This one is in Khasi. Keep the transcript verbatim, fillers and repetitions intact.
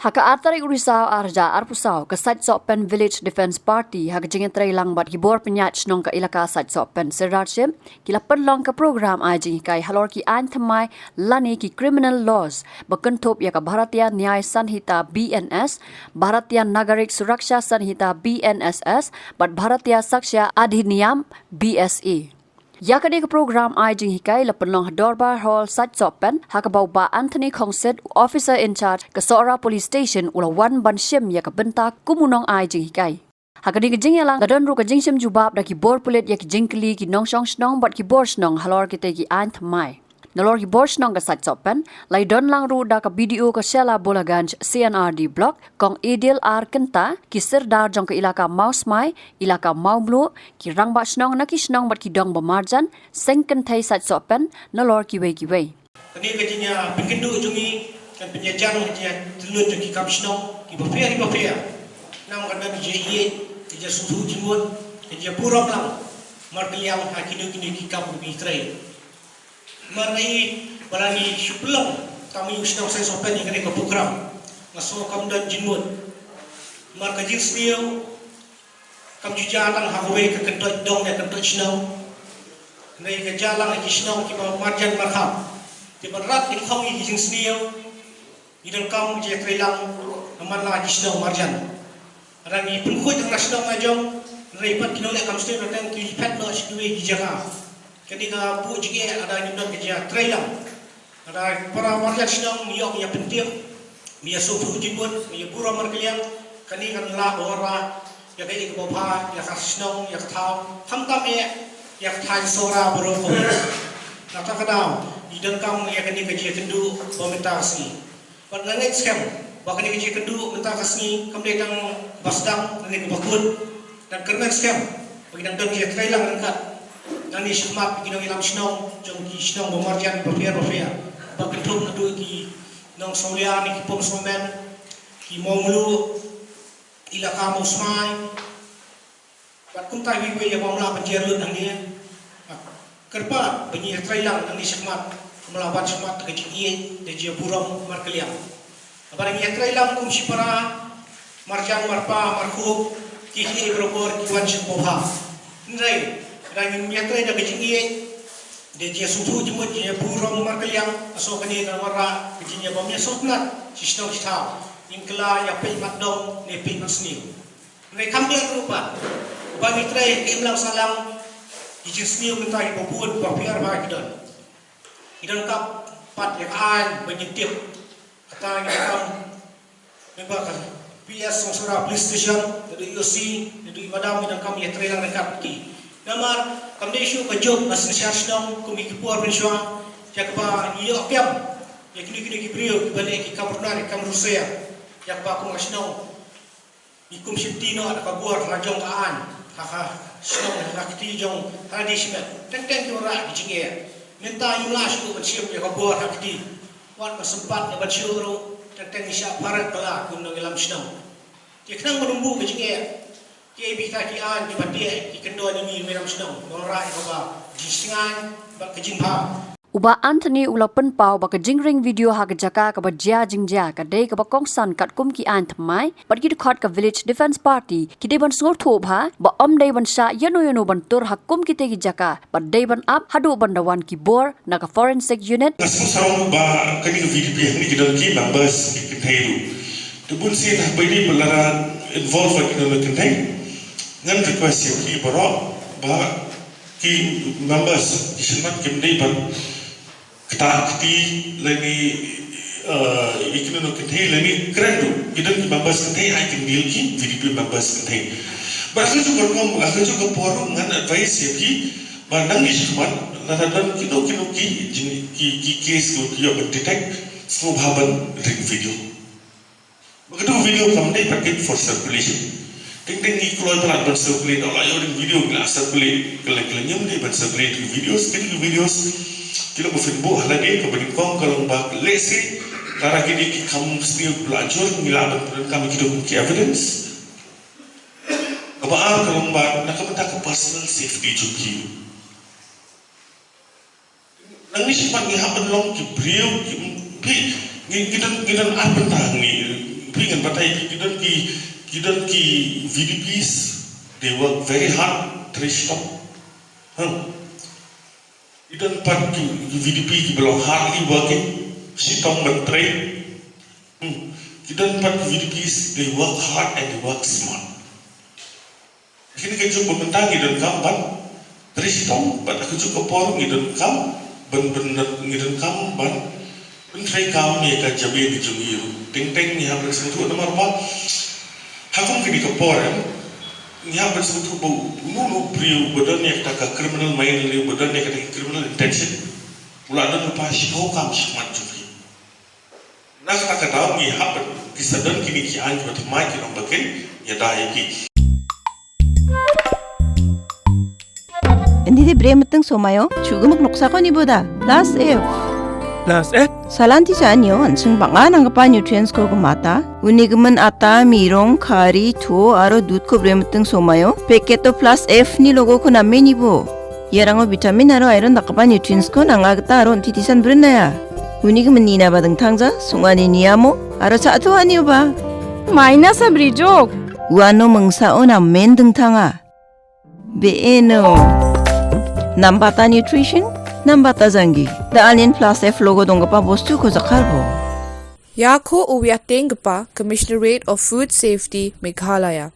Ha ka ar tarik u Risaw ar hajar arphew saw, ka Sait Sohpen Village Defence Party ha ka jingïatreilang bad ki bor pynïaid shnong ka Elaka Sait Sohpen Sirdarship ki la pynlong ka program ai jinghikai halor ki aiñ thymmai lane ki criminal laws ba kynthup ïa ka Bharatiya Nyay Sanhita, B N S, Bharatiya Nagarik Suraksha Sanhita, B N S S, bad Bharatiya Sakshya Adhiniyam, B S A. Ïa kane ka program ai jinghikai la pynlong ha Dorbar Hall Sait Sohpen, ha kaba u Bah Anthony Khongsit, u Officer in Charge ka Sohra Police Station, u la wan ban shim ïa ka bynta kum u nongai jinghikai. Ha kane ka jingïalang la don ruh ka jingshim jubab da ki bor pulit ïa ki jingkylli ki nongshong shnong bad ki bor shnong halor kitei ki aiñ thymmai. Nalor ki bor shnong ka Sait Sohpen la ïadon lang ruh da ka B D O ka Shella Bolaganj C&RD Block, Kong Edil R Kynta, ki sirdar jong ka Elaka Mawsmai, Elaka Mawmluh, ki rangbah shnong na ki shnong bad ki dong ba marjan, seng kynthei Sait Sohpen, nalor kiwei kiwei. Kane ka jingïapynkynduh jong ngi kan pynïajan ka jingïatylli jong ki kam shnong kiba pher kiba pher. Namar kan don ka jingïeit, ka jingsngewthuh jingmut, ka jingburom lang markylliang ha kino kino ki kam kiba ngi trei. Namar ngi, ba la ngi shu pynlong, tang ïa u shnong Sait Sohpen ïa kane ka program, nga sngew kam don jingmut. Namar ka jingsniew kam ju jia tang ha kawei ka kyntoit dong ne kyntoit shnong. Hynrei ka jia lang ha ki shnong kiba marjan markhap. Te ban rat nyngkong ïa ki jingsniew, ngi donkam ka jingïatreilang ha man la ki shnong marjan. Lada ngi pynkhuid ha shnong la jong, hynrei pat ki nongleh kam sniew, lada ki phet noh sha kiwei ki jaka. Kane ka buh jingeh lada ngim don ka jingïatreilang. Lada para marjan shnong ngi ïoh ka jingïapyntip, ngi ïasngewthuh jingmut, ngi ïaburom markylliang, kane kan lah ban wanrah ïa kaei kaba bha ïa ka shnong, ïa ka thaw, khamtam eh ïa ka thaiñ Sohra baroh kawei. Nangta ka daw ngi donkam ïa kane ka jingïakynduh ba mynta ka sngi. Bad nga ngeit skhem ba kane ka jingïakynduh mynta ka sngi kam dei tang ba sdang, kane kaba kut. Ngan kyrmen skhem ba ki dang don ki jingïatreilang ryngkat nangne shakhmat, ki nongïalam shnong jong ki shnong ba marjan bapher bapher, ba kynthup naduh ki Nongsawlia ne ki Pumsawmen, ki Mawmluh, Elaka Mawsmai, bad kumta kiwei kiwei ïa ba ym lah ban jia lut hangne. Kyrpad ba ngin ïatreilang nangne shakhmat, kum la wan shakhmat da ka jingïeit, da ka jingburom markylliang. Haba ngi ïatreilang kum shipara, marjan marpa markhup, kiei kiei barabor ki wan sha kaba bha. Hynrei lada ngim ïatrei da ka jingïeit, da ka jingsngewthuh jingmut, jingburom markylliang, nga sngew kane kan wanrah ka jingïabym ïasngewtynnat sha shnong sha thaw. Ngin kylla ïa peit mat dong ne peit mat sniew. Hynrei kham biang ruh pat, ba ngi trei ki imlang sahlang, ki jingsniew mynta kiba bun bapher ba ki don. Ngi donkam pat ïa ka aiñ ba ngin tip. Kata ngi donkam member ka P S Songsora Police Station, naduh i O C, naduh i madam, ngi donkam ïatreilang ryngkat ki. Namar kam dei shuh ka juk ba synshar shnong kum ki por mynshuwa, ïa kaba ngi ïoh kem ïa kine kine ki briew kiba leh ki kam runar, ki kam rusa, ïa kaba kum ka shnong ngi kum shimti noh da ka bor la jong ka aiñ ha ka shnong, ha ka kti jong ka dei shimet. Teng teng ki wanrah ki jingeh. Mynta ngim lah shuh ban shim ïa ka bor ha ka kti. Wat ban sympat ïa ban shuh ruh, teng teng ngi shah phareng kylla kum nongïalam shnong. Te khnang ban ym buh ka jingeh, ki A B K, ki aiñ kiba teh ki kyndon ïa ngi nongïalam shnong, ban wanrah ïa kaba jingshngaiñ bad ka jingbha. U Bah Anthony u la pynpaw ba ka jingring video ha ka jaka kaba jia jingjia ka dei kaba kongsan katkum ki aiñ thymmai, bad ki dkhot ka Village Defence Party ki dei ban sngewthuh bha ba ym dei ban shah ïano ïano ban tur ha kum kitei ki jaka, bad dei ban ap haduh ban da wan ki bor na ka Forensic Unit. Nga sngewsarong ba kane ka V D P hangne ki don ki members ki kynthei ruh. Te bun sien haba ïadei bad lada involve ïa ki don ki kynthei, ngan request ïa phi baroh ba ki members ki sngewmat, kim dei ban ktah kti lane, eh, ïa ki nongkynthei lane kren ruh. Ki don ki members kynthei, ai kin deal ki V D P members kynthei. Bad ha kajuh ka rukom, ha kajuh ka por ruh ngan advise ïa phi ba nangne shakhmat lada don kino kino ki jing, ki, ki case ko ki ïoh ban detect, sngewbha ban ring video. Ba katu ka video kam dei package for circulation. Teng teng ngi kloi palat ban circulate, ynda la ïoh ring video ngi la circulate, kylliang kylliang, ngim dei ban circulate ki videos, kine ki videos ki long ba phin buh ha lade. Kaba nyngkong ka long ba lehse lada kine ki kham sniew la jur ngi lah ban pyndonkam ïa kito kum ki evidence. Kaba ar ka long ba na ka bynta ka personal safety jong ki. Nangne shakhmat ngi hap ban long ki briew ki, phi, ngi, ngi don, ngi don ar bynta ngi. Phi ngan batai ki don ki ki don ki V D Ps, they work very hard, trei shitom. Hmm. Ki don pat ki V D P ki ba long hardly working, shitom ban trei. Hmm. Ki don pat ki V D Ps, they work hard and they work smart. Kine ki jong ba mynta ngi donkam ban trei shitom, bad ha kajuh ka por ngi donkam ban ban ngi donkam ban ban trei kam ïa ka jabieng ka jong ngi ruh. Teng teng ngi hap ban sngewthuh namar ba ha kum kine ki por em ngi hap ban sngewthuh ba uno uno u briew ba don ïa kata ka criminal mind, ba don ïa kata ka criminal intention, u la don lypa shiphew kam shakhmat jong phi. Na kata ka daw ngi hap ban, ki sa don kine ki aiñ kiba thymmai ki nongbaken, ïada ïa ki. Ynti te bre metteng somaïo, shu gemuk nuksa ko ni boda. Plus F. Plus F? Salan ti sa anyo, an sung banga nang kapa nutrients ko kemata. Uni gemen ata, mirong, khari, tho, aro dud ko bre metteng somaïo. Packet to Plus F ni logo ko namen ibo. Ïarango vitamin aro iron da kapa nutrients ko nang agta aro ynti ti san brin na ya. Uni gemen ni na ba dengtang ja, sung ani ni amo, aro sa to ani ba. Minus a brijok. Uano mengsa o namen dengtang a. Beeno. Nambata nutrition, nambata janggi. Da alien Plus F logo dong kapa bostu ko jakar bo. Ïa ko u ïateng kapa Commissionerate of Food Safety Meghalaya.